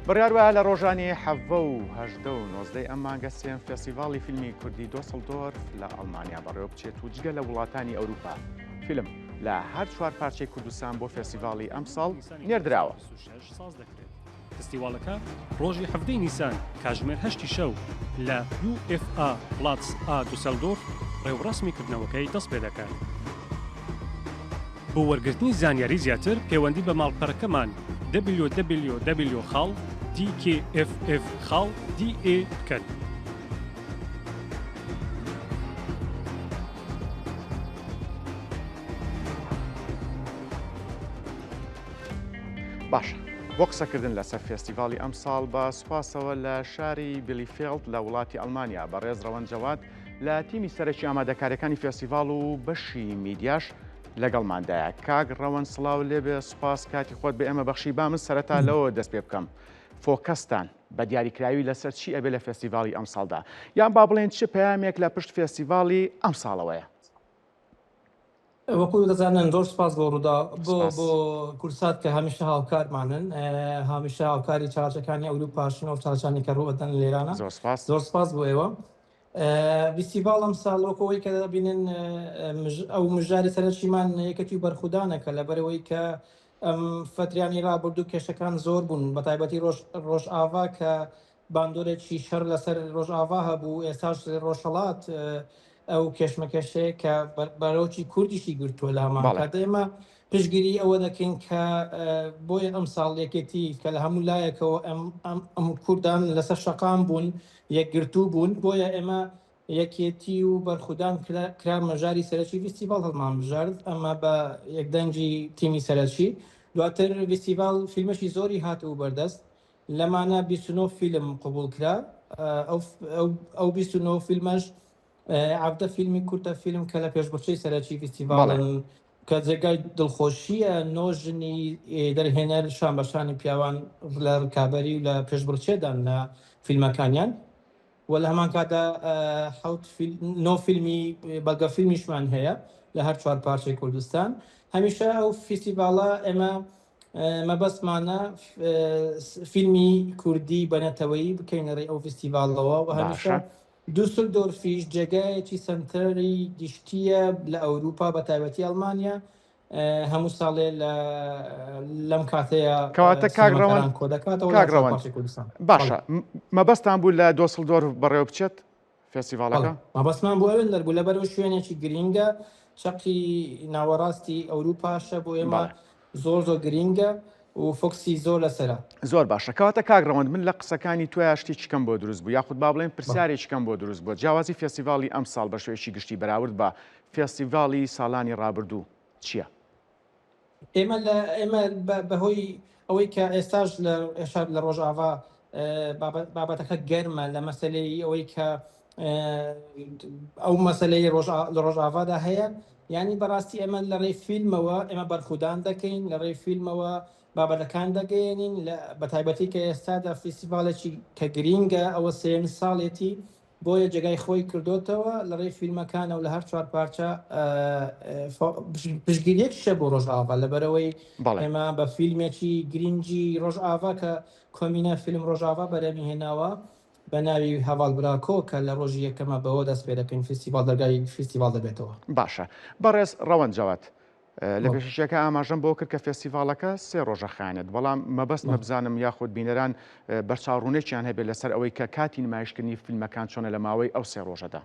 بڕیار وایە لە ڕۆژانی 17 و 18 و 19 ئەم مانگە سێم فێستیڤاڵی فیلمی کوردی دۆسڵدۆرف لە ئەڵمانیا بەڕێوە بچێت و جگە لە وڵاتانی ئەوروپا فیلم لە هەر چوار پارچەی کوردستان بۆ فێستیڤاڵی ئەمساڵ نێردراوە. فستیواڵەکە ڕۆژی حەڤدەی نیسان کاتژمێر هەشتی شەو لە UEFA پڵاتس ئا دوسەلدۆرف ڕێوڕەسمی کردنەوەکەی دەست پێدەکات. بۆ وەرگرتنی زانیاری زیاتر پێوەندی بە ماڵپەرەکەمان www خاڵ dkff خاڵ de بکەن. باشە بۆ قسەکردن لەسەر فێستیڤاڵی ئەمساڵ بە سوپاسەوە لە شاری بیلیفێڵد لە وڵاتی ئەڵمانیا بەڕێز ڕەوەند جەواد لە تیمی سەرەکی ئامادەکاریەکانی فێستیڤاڵ و بەشی میدیاش لەگەڵماندایە کاک ڕەوەند سڵاو لێبێ سوپاس کاتی خۆت بە ئێمە بەخشی با من سەرەتا لەوە دەست پێ بکەم فۆکەستان بە دیاریکراوی لەسەر چی ئەبێ لە فێستیڤاڵی ئەمساڵدا یان با بڵێن چ پەیامێک لە پشت فێستیڤاڵی ئەمساڵەوەیە؟ وەکو دەزانن زۆر سپاس بۆ ڕوودا بۆ بۆ کورسات کە هەمیشە هاوکارمانن هەمیشە هاوکاری چالاکەکانی ئەوروپاشن ئەو چالاکانی کە ڕوئەدەن لێرانە زۆر سپاس زۆر سپاس بۆ ئێوە فیستیڤاڵ ئەمساڵ وەکو ئەوەی کە دەبینن ئەو مژاری سەرەکیمان یەکەتی و بەرخودانە کە لەبەرەوەی کە ئەم فەتریانی ڕابردوو کێشەکان زۆر بوون بە تایبەتی ڕۆژ ڕۆژئاڤا کە باندۆرێکی شەڕ لەسەر ڕۆژئاڤا هەبوو، ئێستاش ڕۆژهەڵات ئەو کێشمەکێشەیە کە بەرۆکی کوردیشی گرتووە لە هەمان کاتدا ئێمە پشتگیری ئەوە دەکەین کە بۆیە ئەمساڵ یەکێتی کە لە هەموو لایەکەوە ئەم کوردان لەسەر شەقام بوون یەکگرتوو بوون بۆیە ئێمە یەکێتی و بەرخودان کرا مەژاری سەرەکی فیستیڤاڵ هەڵمان بژارد ئەمە بە یەکدەنگی تیمی سەرەکی دواتر فیستیڤاڵ فیلمەشی زۆری هات و بەردەست لەمانە 29 فیلم قبوڵ کرا، ئەو 29 فیلمەش 17 فیلمی کورتە فیلم کە لە پێشبڕکێی سەرەکی فیستیڤاڵن کە جێگای دڵخۆشییە نۆ ژنی دەرهێنەر شان بە شانی پیاوان لە ڕکابەری و لە پێشبڕکێدان لە فیلمەکانیان و لە هەمان کاتدا حەوت نۆ فیلمی بەڵگە فیلمیشمان هەیە لە هەر چوار پارچەی کوردستان هەمیشە ئەو فیستیڤاڵە ئێمە مەبەستمانە فیلمی کوردی بە نەتەوەیی بکەینە ڕێی ئەو فیستیڤاڵەوە و هەمیشە دوسلدۆرفیش جێگایەکی سەنتەری گشتییە لە ئەوروپا بە تایبەتی ئەڵمانیا هەموو ساڵێ لە لەم کاتەیە کەواتە کاک ڕەوەند کۆ دەکاتەوە کاک ڕەوەند باشە مەبەستان بوو لە دۆسلدۆرف بەڕێوە بچێت فێستیڤاڵەکە؟ مەبەستمان بۆ ئەوێن دەربوو لەبەرئەوەی شوێنێکی گرینگە چەقی ناوەڕاستی ئەوروپاشە بۆ ئێمە زۆر زۆر گرینگە و فۆکسی زۆر لەسەرە. زۆر باشە کەواتە کاک ڕەوەند من لە قسەکانی تۆیا شتێکی کەم بۆ دروست بوو یاخود با بڵێین پرسیارێکی کەم بۆ دروست بووە جیاوازی فێستیڤاڵی ئەمساڵ بە شێوەیەکی گشتی بەراورد بە فێستیڤاڵی ساڵانی ڕابردوو چییە؟ ئێمە لە ئێمە بەهۆی ئەوەی کە ئێستاش لە ئێشا لە ڕۆژاڤا بابەتەکە گەرمە لە مەسلەی ئەوەی کە ئەو مەسلەی لە ڕۆژاڤادا هەیە ینی بەڕاستی ئێمە لە ڕێی فیلمەوە ئێمە بەرخودان دەکەین لە ڕێی فیلمەوە بابەتەکان دەگەیەنین لە بەتایبەتی کە ئێستادا فیستیڤالێکی کە گرینگە ئەوە سێیەم ساڵێتی بۆیە جێگای خۆی کردۆتەوە لە ڕێی فیلمەکانەوە لە هەر چوار پارچە پشتگیریەکیشە بۆ ڕۆژئاڤا لەبەرئەوەی ئێمە بە فیلمێکی گرینگی ڕۆژئاڤا کە کۆمینە فیلم ڕۆژئاڤا بەرهەمی هێناوە بە ناوی هەڤاڵ براکۆ کە لە ڕۆژی یەکەمە بەوە دەست پێ دەکەین فیستیڤاڵ دەرگای فیستیڤاڵ دەبێتەوە. باشە بەڕێز ڕەوەند جەواد لە پێشەکیەکە ئاماژەم بۆ کرد کە فێستیڤاڵەکە سێ ڕۆژە خایەنێت، بەڵام مەبەستمە بزانم یاخود بینەران بەرچاوڕوونێکیان هەبێت لەسەر ئەوەی کە کاتی نمایشکردنی فیلمەکان چۆنە لە ماوەی ئەو سێ ڕۆژەدا.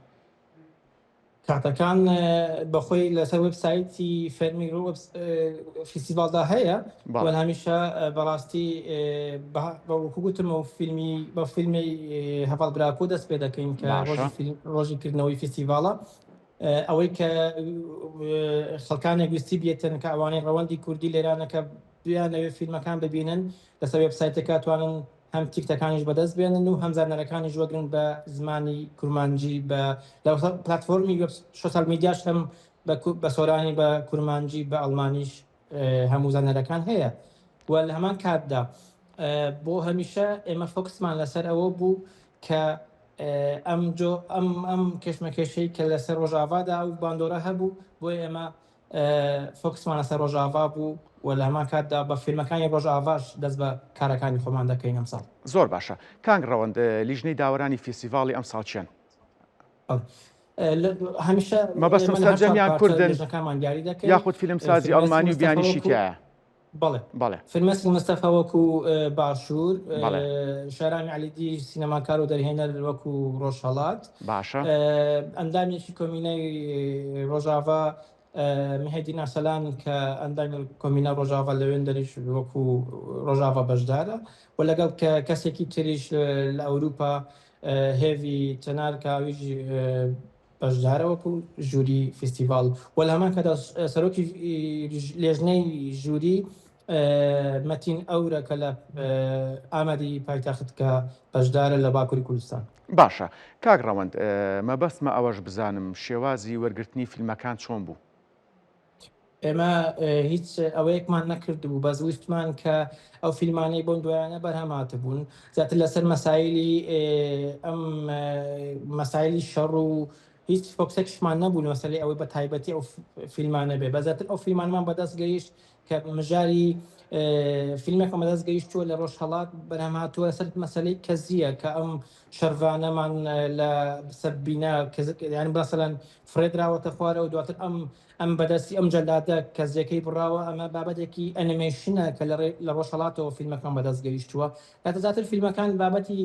کاتەکان بەخۆی لەسەر وێبسایتی فەرمی فیستیڤاڵدا هەیە و هەمیشە بەڕاستی وەکو گوتم ئەو فیلمی بە فیلمی هەڤاڵ براکۆ دەست پێ دەکەین کە ڕۆژی کردنەوەی فیستیڤاڵە ئەوەی کە خەڵکانێک ویستی بێتن کە ئەوانەی ڕەوەندی کوردی لێرانە کە بیانەوێ فیلمەکان ببینن لەسەر وێبسایتەکە توانن هەم تیکتەکانیش بەدەست بێنن و هەم زانەرەکانیش وەگرن بە زمانی کورمانجی بە لە پلتفۆرمی وێب سۆشیال میدیاش هەم بە سۆرانی بە کورمانجی بە ئەڵمانیش هەموو زانەرەکان هەیە و لە هەمان کاتدا بۆ هەمیشە ئێمە فۆکسمان لەسەر ئەوە بوو کە ئەم جۆ ئەم ئەم کێشمەکێشەی کە لەسەر ڕۆژاڤادا ئەو باندۆرە هەبوو بۆیە ئێمە. focus مان لەسەر ڕۆژاڤا بوو و لە هەمان کاتدا بە فیلمەکانی ڕۆژاڤاش دەست بە کارەکانی خۆمان دەکەین ئەمساڵ. زۆر باشە کاک ڕەوەند، لیژنەی داوەرانی فیستیڤاڵی ئەمساڵ کێن؟ هەمیشە مەبەستم ئێمە لە هەر چوار سەرجەمیان پارچە کوردن لیژنەکانمان دیاری دەکەین. یاخود فیلمسازی فرمێسک ئەڵمانی و مستەفا بیانیشی وەکو تیایە؟ بەڵێ. بەڵێ. فرمێسک مستەفا وەکو باشوور، بەڵێ. شارام عەلیدی سینەماکار و دەرهێنەر وەکو ڕۆژهەڵات، باشە. ئەندامێکی کۆمینەی ڕۆژاڤا مهێدین ئەرسەلان کە ئەندامی کۆمینە ڕۆژاڤا لەوێندەریش وەکو ڕۆژاڤا بەشدارە و لەگەڵ کە کەسێکی تریش لە ئەوروپا هێڤی چەنار کە ئەویش بەشدارە وەکو ژووری فیستیڤاڵ و لە هەمان کاتدا سەرۆکی لێژنەی ژووری مەتین ئەورە کە لە ئامەدی پایتەخت کە بەشدارە لە باکووری کوردستان. باشە کاک ڕەوەند مەبەستمە ئەوەش بزانم شێوازی وەرگرتنی فیلمەکان چۆن بوو؟ ئێمە هیچ ئەوەیەکمان نەکردبوو بەس ویستمان کە ئەو فیلمانەی بۆم دوایانە بەرهەم هاتبوون زیاتر لەسەر مەسایلی ئەم مەسایلی شەڕ و هیچ focus ێکشمان نەبوو لە مەسەلەی ئەوەی بە تایبەتی ئەو فیلمانە بێ بە زیاتر ئەو فیلمانمان بەدەست گەیشت کە مژاری فیلمێکمان بەدەست گەیشتووە لە ڕۆژهەڵات بەرهەم هاتووە لەسەر مەسەلەی کەزییە کە ئەم شەرڤانەمان لە سەر بینا یان بەسەلەن فڕێدراوەتە خوارەوە دواتر ئەم ئەم بەدەستی ئەم جەلادە کەزیەکەی بڕاوە ئەمە بابەتێکی ئەنیمەیشنە کە لە ڕۆژهەڵاتەوە فیلمەکان بەدەست گەیشتووە لاتە زیاتر فیلمەکان بابەتی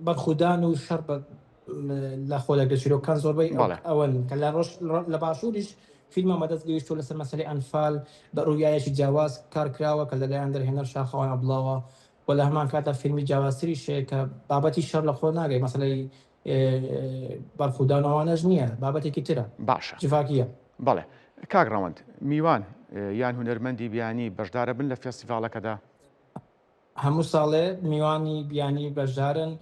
بەرخودان و شەڕ لە خۆ دەگرێت چیرۆکەکان زۆربەی ئەوەن کە لە ڕۆژ لە باشووریش فیلمە بەدەست گەیشتووە لەسەر مەسەلەی ئەنفال بە ڕوویایەکی جیاواز کار کراوە کە لەلایەن دەرهێنەر شاخەوان عەبدوڵاوە و لە هەمان کاتدا فیلمی جیاوازتریش هەیە کە بابەتی شەڕ لە خۆ ناگرێت مەسەلەی بەرخودان ئەوانەش نییە بابەتێکی ترە باشە جڤاکییە. بەڵێ کاک ڕەوەند میوان یان هونەرمەندی بیانی بەشدارە بن لە فێستیڤاڵەکەدا؟ هەموو ساڵێ میوانی بیانی بەشدارن،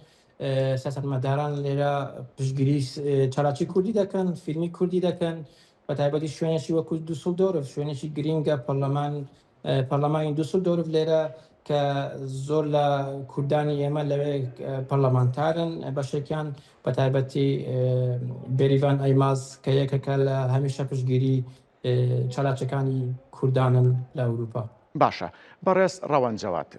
سیاسەتمەداران لێرە پشتگیری چالاکی کوردی دەکەن، فیلمی کوردی دەکەن، بەتایبەتی شوێنێکی وەکو دوسلدۆرف شوێنێکی گرینگە، پەرلەمان پەرلەمانی دوسلدۆرف لێرە کە زۆر لە کوردانی ئێمە لەوێ پەرلەمانتارن، بەشێکیان بەتایبەتی بێریڤان ئەیماز کە یەکێکە لە هەمیشە پشتگیری چالاکیەکانی کوردانن لە ئەوروپا. باشە بەڕێز ڕەوەند جەواد،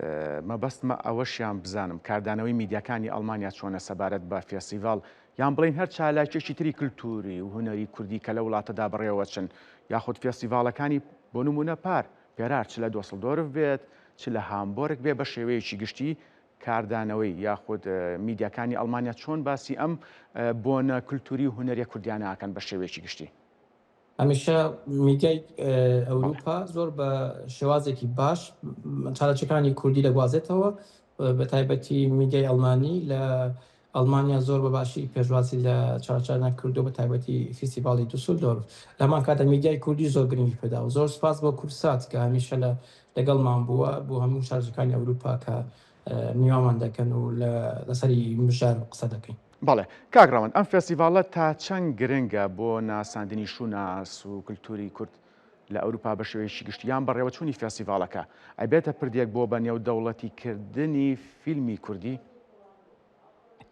مەبەستمە ئەوەشیان بزانم کاردانەوەی میدیاکانی ئەڵمانیا چۆنە سەبارەت بە فێستیڤاڵ یان بڵێین هەر چالاکیەکی تری کلتوری و هونەری کوردی کە لە وڵاتەدا بەڕێوەچن یاخود فێستیڤاڵەکانی بۆ نمونە پار پێرار چ لە دۆسڵدۆرف بێت چ لە هامبۆرگ بێ بە شێوەیەکی گشتی کاردانەوەی یاخود میدیاکانی ئەڵمانیا چۆن باسی ئەم بۆنە کلتوری و هونەریە کوردیانە ئەکەن بە شێوەیەکی گشتی؟ هەمیشە میدیای ئەوروپا زۆر بە شێوازێکی باش چالاکیەکانی کوردی دەگوازێتەوە بە تایبەتی میدیای ئەڵمانی لە ئەڵمانیا زۆر بە باشی پێشوازی لە چالاکانە کردو بە تایبەتی فیستیڤاڵی دوسلدۆرف لە هەمان کاتە میدیای کوردی زۆر گرنگی پێدا و زۆر سپاس بۆ کوردسات کە هەمیشە لە لەگەڵمان بووە بۆ هەموو چالاکیەکانی ئەوروپا کە میوامان دەکەن و لەسەری مژار قسە دەکەین. بەڵێ کاک ڕەوەند ئەم فێستیڤاڵە تا چەند گرنگە بۆ ناساندنی شوناس و کلتوری کورد لە ئەوروپا بە شێوەیەکی گشتی یان بەڕێوەچوونی فێستیڤاڵەکە ئەبێتە پردێک بۆ بە نێودەوڵەتی کردنی فیلمی کوردی؟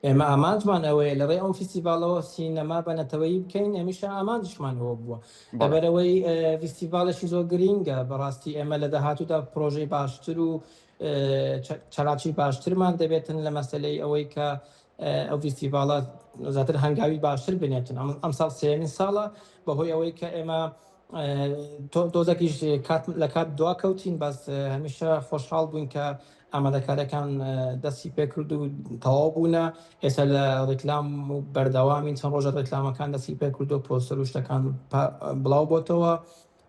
ئێمە ئامانجمان ئەوەیە لە ڕێی ئەو فیستیڤاڵەوە سینەما بە نەتەوەیی بکەین، هەمیشە ئامانجیشمان ئەوە بووە. لەبەرئەوەی فیستیڤاڵێکی زۆر گرینگە، بەڕاستی ئێمە لە داهاتوودا پرۆژەی باشتر و چالاکی باشترمان دەبێتن لە مەسەلەی ئەوەی کە ئەو فیستیڤاڵە زیاتر هەنگاوی باشتر بنێتن. ئەمساڵ سێیەمین ساڵە بەهۆی ئەوەی کە ئێمە تۆزێکیش کات لە کات دوا کەوتین بەس هەمیشە خۆشحاڵ بووین کە ئامادەکاریەکان دەستی پێکرد و تەواو بوونە ئێستا لە ڕیکلام و بەردەوامین چەند ڕۆژە ڕیکلامەکان دەستی پێکرد و پۆستەر و شتەکان بڵاو بۆتەوە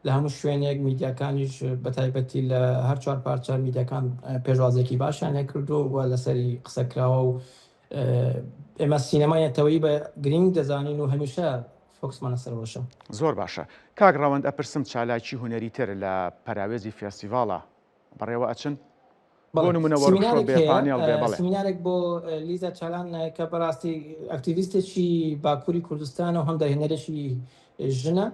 لە هەموو شوێنێک میدیاکانیش بە تایبەتی لە هەر چوار پارچە میدیاکان پێشوازێکی باشیان لێکردو و لەسەری قسە کراوە و ئێمە سینەمای نەتەوەیی بە گرینگ دەزانین و هەمیشە focus مان لەسەر ئەوەشە. زۆر باشە کاک ڕەوەند ئەپرسم چالاکی هونەری تر لە پەراوێزی فێستیڤاڵا بەڕێوە ئەچن؟ بۆ بەڵێ نمونە وۆرکشۆپ سیمینارێک بێ هەیە پانێڵ بێ بەڵێ. سیمینارێک بۆ لیزا چالان کە بەڕاستی ئەکتیڤیستێکی باکووری کوردستانە و هەم دەرهێنەرێکی ژنە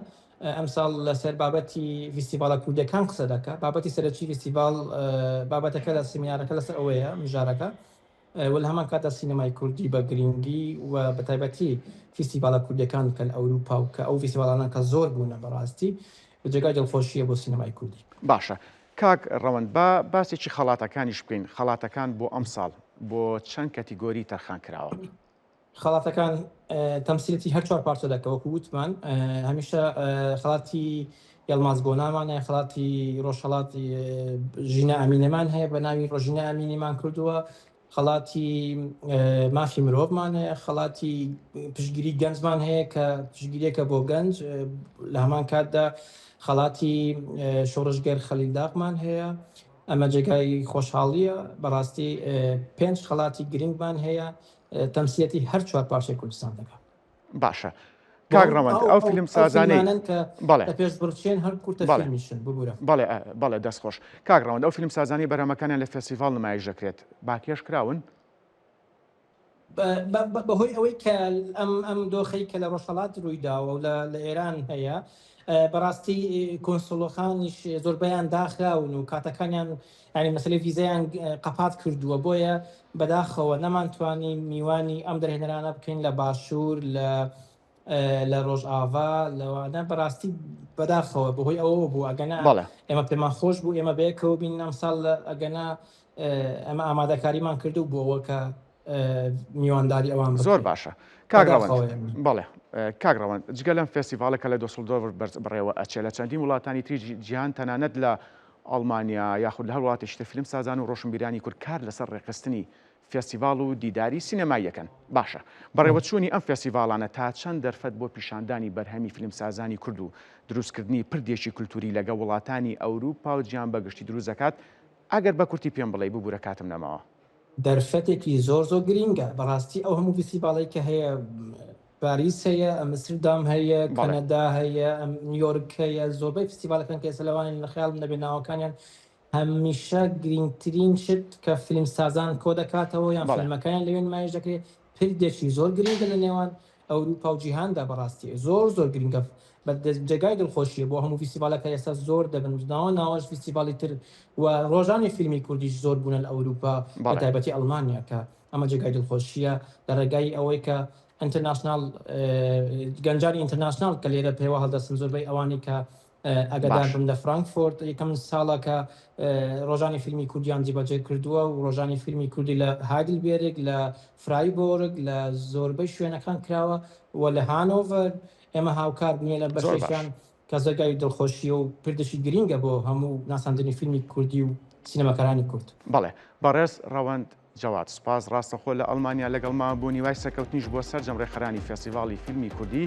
ئەمساڵ لەسەر بابەتی فیستیڤاڵە کوردیەکان قسە دەکات بابەتی سەرەکی فیستیڤاڵ بابەتەکە لە سیمینارەکە لەسەر ئەوەیە مژارەکە. و لە هەمان کاتدا سینەمای کوردی بە گرینگی و بە تایبەتی فیستیڤاڵە کوردیەکان کە لە ئەوروپا و کە ئەو فیستیڤاڵانە کە زۆر بوونە بەڕاستی جێگای دڵخۆشیە بۆ سینەمای کوردی. باشە کاک ڕەوەند با باسێکی خەڵاتەکانیش بکەین، خەڵاتەکان بۆ ئەمساڵ بۆ چەند کەتیگۆری تەرخان کراوە؟ خەڵاتەکان تەمسیلەتی هەر چوار پارچە دەکە وەکو وتمان هەمیشە خەڵاتی یەڵماز گۆنامان هەیە خەڵاتی ڕۆژهەڵات ژینا ئەمینەمان هەیە بە ناوی ڕۆژینا ئەمینیمان کردووە خەڵاتی مافی مرۆڤمان هەیە خەڵاتی پشگیری گەنجمان هەیە کە پشگیریەکە بۆ گەنج لە هەمان کاتدا خەڵاتی شۆڕشگەر خەلیل داغمان هەیە ئەمە جێگای خۆشحاڵیە بەڕاستی پێنج خەڵاتی گرنگمان هەیە تەمسیلەتی هەر چوار پارچەی کوردستان دەکات. باشە کاک ڕەوەند ئەو فیلم سازانەی بەڵێ لە پێشبڕکێن هەر کورتە فیلمیشن ببورە. بەڵێ بەڵێ دەست خۆش کاک ڕەوەند ئەو فیلم سازانەی بەرهەمەکانیان لە فێستیڤاڵ نمایش دەکرێت باکێش کراون؟ بەهۆی ئەوەی کە ئەم ئەم دۆخەی کە لە ڕۆژهەڵات ڕووی داوە و لە ئێران هەیە بەڕاستی کۆنسوڵەکانیش زۆربەیان داخراون و کاتەکانیان یانی مەسەلەی ڤیزەیان قەپات کردووە بۆیە بەداخەوە نەمانتوانی میوانی ئەم دەرهێنەرانە بکەین لە باشوور لە لە ڕۆژئاڤا لەوانە بەڕاستی بەداخەوە بەهۆی ئەوەوە بوو ئەگەنا بەڵێ. ئێمە پێمان خۆش بوو ئێمە بەیەکەوە بین ئەمساڵ ئەگەنا ئەمە ئامادەکاریمان کردو بۆ ئەوە کە میوانداری ئەوان زۆر باشە کاک ڕەوەند بەڵێ کاک ڕەوەند جگە لەم فێستیڤاڵە کە لە دۆسڵدۆرف بەڕێوە ئەچێ لە چەندین وڵاتانی تری جیهان تەنانەت لە ئەڵمانیا یاخود لە هەر وڵاتێکی تر فیلم سازان و ڕۆشنبیرانی کورد کار لەسەر ڕێکخستنی فێستیڤاڵ و دیداری سینەماییەکەن. باشە بەڕێوەچوونی ئەم فێستیڤاڵانە تا چەند دەرفەت بۆ پیشاندانی بەرهەمی فیلمسازانی کورد و دروستکردنی پردێکی کولتووری لەگەڵ وڵاتانی ئەوروپا و جیهان بەگشتی دروست دەکات؟ ئەگەر بە کورتی پێم بڵێی ببورە کاتم نەماوە. دەرفەتێکی زۆر زۆر گرینگە بەڕاستی ئەو هەموو فیستیڤاڵەی کە هەیە پاریس هەیە، ئەمستردام هەیە، کەنەدا هەیە، نیویۆرک هەیە، زۆربەی فیستیڤاڵەکان کە ئێستا لەوانەیە لە خەیاڵم نەبێ ناوەکانیان، هەمیشە گرینگترین شت کە فیلمسازان کۆدەکاتەوە یان فیلمەکانیان لەوێ نمایش دەکرێت، پردێکی زۆر گرینگە لە نێوان ئەوروپا و جیهاندا بەڕاستی زۆر زۆر گرینگە بە جێگای دڵخۆشیە بۆ هەموو فیستیڤاڵەکە ئێستا زۆر دەبن ناوە ناوەش فیستیڤاڵی تر و ڕۆژانی فیلمی کوردیش زۆر بوونە لە ئەوروپا بە تایبەتی ئەڵمانیا کە ئەمە جێگای دڵخۆشییە لە ڕێگای ئەوەی کە ئینتەرناشناڵ گەنجانی ئینتەرناشناڵ کە لێرە پێوە هەڵدەستن زۆربەی ئەوانەی کە ئەگەدار بن لە فرانکفۆرت یەکەم ساڵە کە ڕۆژانی فیلمی کوردیان جیبەجێ کردووە و ڕۆژانی فیلمی کوردی لە هایدلبێرگ لە فرایبۆرگ لە زۆربەی شوێنەکان کراوە و لە هانۆڤەر ئێمە هاوکار بووینە لە بەشێکیان کە جێگای دڵخۆشییە و پردێکی گرینگە بۆ هەموو ناساندنی فیلمی کوردی و سینەماکارانی کورد. بەڵێ بەڕێز ڕەوەند جەواد سوپاس ڕاستەخۆ لە ئەڵمانیا لەگەڵمان بوون هیوای سەرکەوتنیش بۆ سەرجەم ڕێکخەرانی فێستیڤاڵی فیلمی کوردی.